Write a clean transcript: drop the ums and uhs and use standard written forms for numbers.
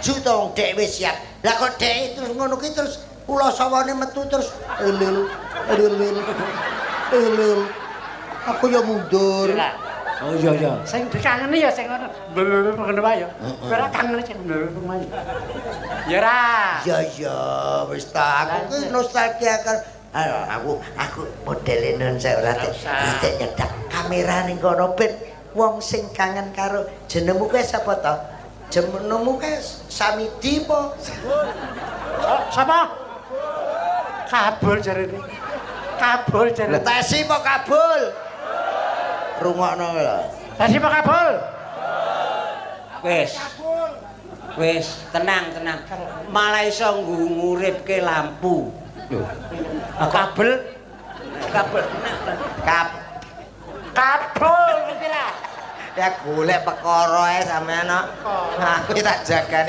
Maju to wong dhek wis siap. Lah kok dhek terus ngono ki terus kula sawane metu terus elil elil elil. Aku ya mundur. Oh iya iya. Sing dikangeni ya sing ngono. Blur ngono wae ya. Ora kangen sing blur wae. Ya ora. Ya ya wis ta aku ki nostalgia karo aku modele nun saya ora tek nyedak kamera ning kono ben wong sing kangen karo jenengmu kuwi sapa to? Jenengmu kuwi Samidi apa? Sapa? Kabul jarene. Kabul jarene. Tesi apa kabul? Rungokno lho. Tesi apa kabul? Wis. Wis, tenang, tenang. Malah iso nguripke lampu. Lho. Kabel kabel kap kabul iki lah. Ya golek perkara ae sampean kok. Aku tak jagane.